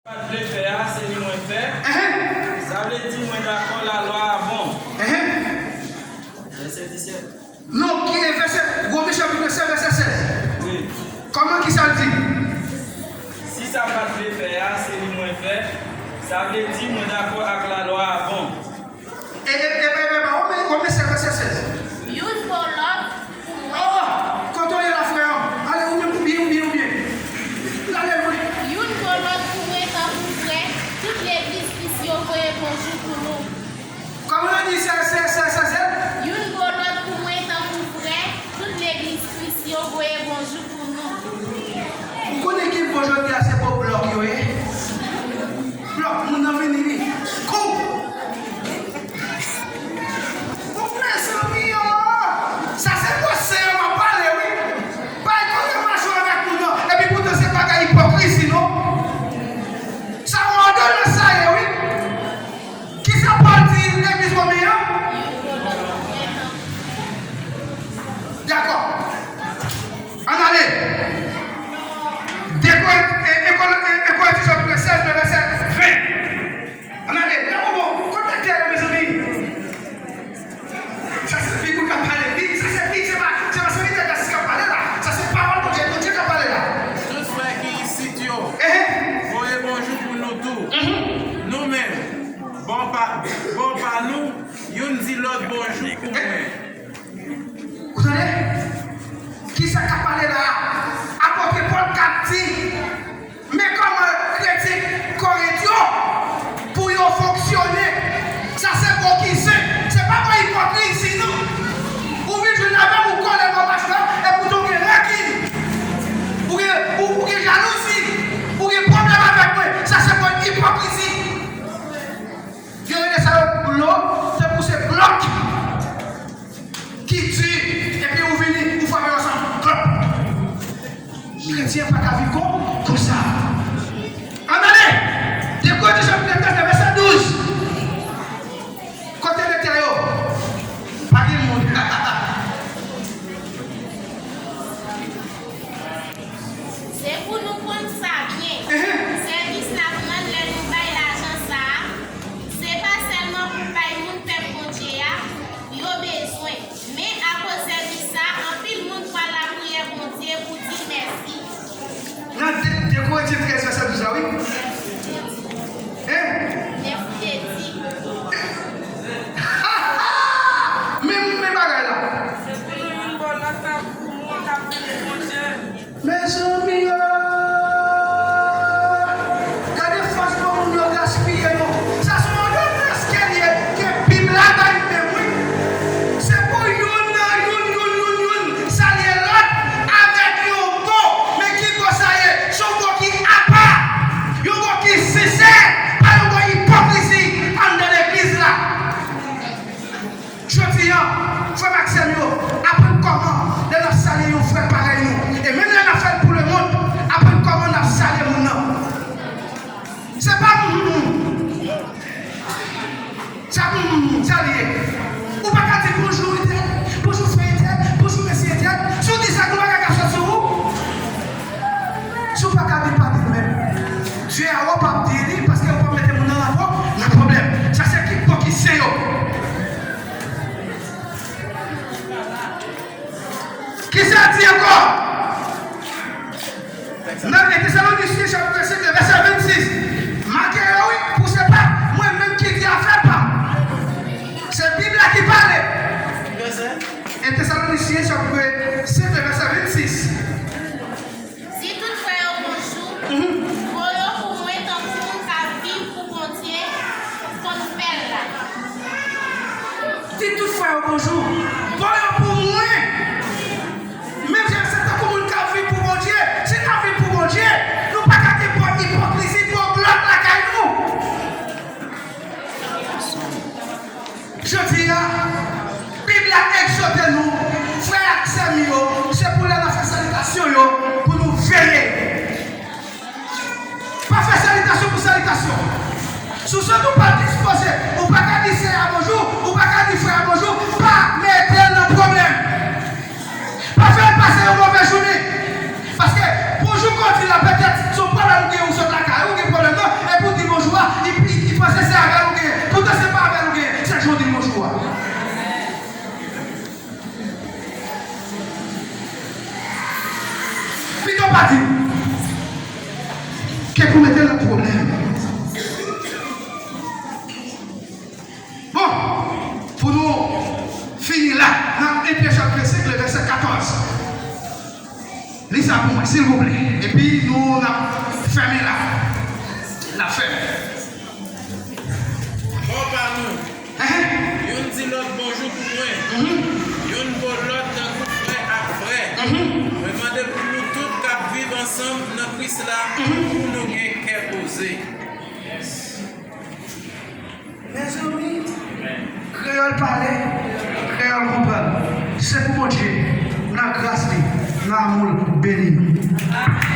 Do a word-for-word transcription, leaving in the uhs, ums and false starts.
Sa m pa t vle fè a, se li mwen fè. Enhen. Sa vle di mwen dakò lalwa a bon. Enhen. Vèsè disèt. Non, ki vèsè, Women chapit sèt, vèsè sèz. Wi. Kòman, ki sa l di? Si sa m pa t vle fè a, se li mwen fè, sa vle di mwen dakò ak lalwa a bon. E, e, e, e, e, Women, Women sèt, vèsè sèz. Youn bo lòt pou mwen. Oh, kote w ye la, frè? Ale, ou menm, ou byen, ou byen, ou byen. Ale, wi. Youn bo lòt pou mwen tankou frè, tout legliz Kris yo voye bonjou pou nou. Kòman yo di sa, sa, sa, sa, sa? Youn bo lòt pou mwen tankou frè, tout legliz Kris yo voye bonjou pou nou. Ou konnen gen bon jodi a se pou blòk yo ye? Blòk moun nan vini wi. Kou! Bon, mezanmi, oh! Sa se pou se yo m ap pale, wi. Pa etonne m mache avèk moun nan. Epi poutan se bagay ipokrizi, non? Sa yon òdonans sa ye, wi. Kisa Pòl di legliz Women an? Dakò. Ann ale. De Korent, e, e, Korent, e, e, Korentyen chapit sèz, vèsè ven. Ann ale. Lè ou bon, kontakte yo, mezanmi. Sa se Bib k ap pale. Bib, sa se Bib, se pa, se pa sèvitè Gasis k ap pale la. Sa se pawòl Bondye, Bondye k ap pale la. Tout frè ki isit yo, ehe, voye bonjou pou nou tou. Mhm. Nou menm, bò pa, bò pa nou, youn di lòt bonjou pou mwen. Ou tande? Kisa k ap pale la a? Apot Pòl k ap di, men kòman kretyen Korent yo pou yo fonksyone. Sa se pokise, se pa bon ipokrizi, non. Ou vin jwenn avè m, ou kole bò machwè, epi ou tou gen rankin. Ou gen, ou, ou gen jalouzi, ou gen pwoblèm avèk mwen. Sa se bon ipokrizi. Yo rele sa yo blo, se pou se blòk ki di, epi ou vini, ou frape yo ansanm, klòp. Kretyen pa ka viv kon, konsa. Ann ale! De Korentyen chapit trèz, vèsè douz. Kote lektè yo? Pa gen moun. Se pou nou konn sa byen. Ehe. Sèvis n ap rann lè nou bay lajan sa a, se pa sèlman pou bay moun pèp Bondye a yo bezwen, men akoz sèvis sa a, anpil moun pral lapriyè Bondye pou di l mèsi. Nan de, de Korentyen trèz, vèsè douz la, wi. Hein? Nèf ou te di. Men, men bagay la. Se pou nou youn bò lòt tankou moun k ap vini Bondye. Mezanmi, oh! Gade fòs bon moun yo gaspiye yo. Sa se yon odonans ke l ye, ke Bib la bay menm, wi. Se pou youn, youn, youn, youn, youn salye lòt avèk yon mo. Men ki mo sa ye? Se yon mo ki apa, yon mo ki sensè, pa yon mo ipokrizi anndan legliz la. Jodi a, frè m ak sè m yo, aprann kòman lè n ap salye yon frè parèy nou. E menm lè n ap fè l pou lemonn, aprann kòman n ap salye moun nan. Se pa moun, moun, moun. Sa moun, moun, moun, sa li ye. Ou pa ka di bonjou entèl, bonjou frè entèl, bonjou mesye entèl. Si w di sa, nou pa ka kap sot sou ou. Si w pa ka di, pa di l menm. Dye a w ap di li, paske ou pa mete moun nan nan pwo-, nan pwoblèm. Sa se ki pwokise yo. Kisa l di ankò? Nan Tesalonisyen chapit senk, vèsè vennsis. Make yo, wi, pou se pa mwen menm ki di afè pa m. Se Bib la ki pale. Ki vèsè? Tesalonisyen chapit senk, vèsè vennsis. Di tout frè yo bonjou. Mhm. Voye yo pou mwen tankou moun k ap viv pou Bondye konn fè l la. Di tout frè yo bonjou. Voye yo pou mwen. Menm jan se tankou moun k ap viv pou Bondye. Si n ap viv pou Bondye, nou pa ka gen pwòp ipokrizi, pwòp blòk lakay nou. Jodi a, Bib la egzòte nou, frè ak sè m yo, se pou lè n ap fè salitasyon yo, pou nou veye. Pa fè salitasyon pou salitasyon. Si w santi w pa dispoze, ou pa ka di sè a bonjou, ou pa ka di frè a bonjou, pa mete l nan pwoblèm. Pa fè l pase yon move jounen. Paske bonjou ke w di la, petèt se yon pwoblèm ou gen, ou sot lakay ou, ou gen pwoblèm nan, Pou mete lòt pwoblèm. Bon, pou nou fini la, nan en Pyè chapit senk, le vèsè katòz. Li sa pou mwen, silvouplè. Epi nou n ap fèmen la. N ap fèmen. Bò pa nou. Enhen. Youn di lòt bonjou pou mwen. Mhm. Youn bo lòt tankou frè ak frè. Mhm. Mwen mande pou nou tout k ap viv ansanm nan Kris la, mhm, pou nou gen kè poze. Mezanmi, kreyòl pale, kreyòl konprann. Se pou Bondye, nan gras li, nan amou l, beni nou.